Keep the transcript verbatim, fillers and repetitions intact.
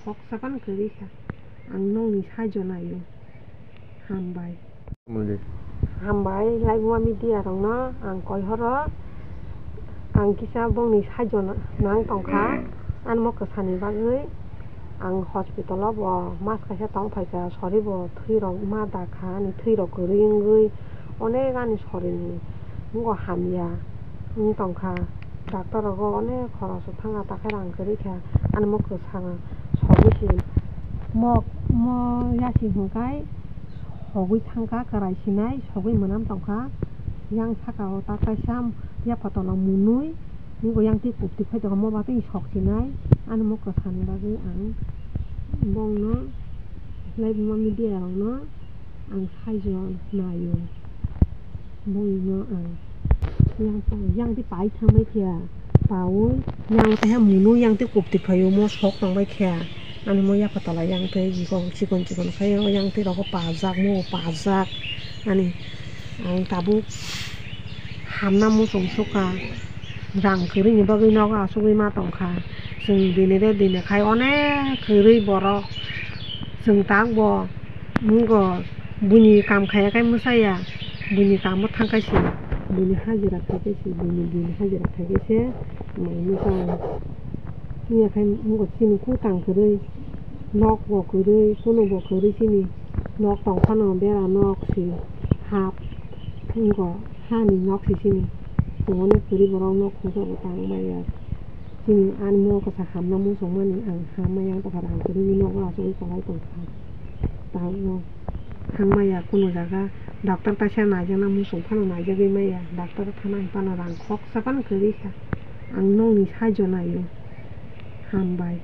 Kok sapan kwrwi kha. Ang nokni saijo naio. Hambai. Muli. Hambai, Laibuma media rokno ang koi horo. Ang kisa bongni saijo na-, nang tongkha. Ani mo kwsani bagwi ang hospital o bo mas kaisa tong phaikha, sori bo thwi rok ma da kha, ani thwi rok kwrwi wngwi onek ani sorini wngkha hamya wng tongkha. Doctor rogo onek khoroso thangkha, takhe rang kwrwi kha, ani mo kwsano sogwi si. Mo, mo yasi hwnkhai sogwi thangkha, kwrai sinai sogwi mwnam tongkha. Yang saka o ta kaisa yapha tola munui, nukgo yang twi kuptwi phai tongkha, mo ba twi sok sinai. Ani mo kwsani bagwi ang bongno, Laibuma media rokno ang saijo naio. Bongno ang yang, yang twi pai thangbai kha, paui yang taiha munu yang twi kuptwi phaio, mo sok tongbai kha. Ani mo yapha tola yang twi chikon chikon khaio, yang twi rogo pajak, mo pajak. Ani ang tabuk hamna muchung sukha, rang kwrwini bagwi nogo achugwi ma tongkha. Chwng dini de dini khai onek kwrwi borok, chwng tak bo wngkha. Buini kam khaiya khe mwsaya, buini kamo thangkhe se, buini hajira khaikhe se, buini din hajira khaikhe se mai mwsai. Wngya khe wngkha chini kutang kwrwi, nok bo kwrwi, kunu bo kwrwi chini nok tong phano bera nok se hap wngkha, hani nok se chini. Chwng onek kwrwi borok nok khungsa bo tang maya. Chini ani mo kasa hamna muchungmani ang hamya wng tongkha, rang kwrwini nogo achugwi kwlai tongkha. Tabuk thangmaya kunu jaga, doctor kaisa naijakna muchung phano naijagwi maya, doctor thana hinphano rang khoksa phano kwrwi kha. Ang nokni saijo naio. Hambai.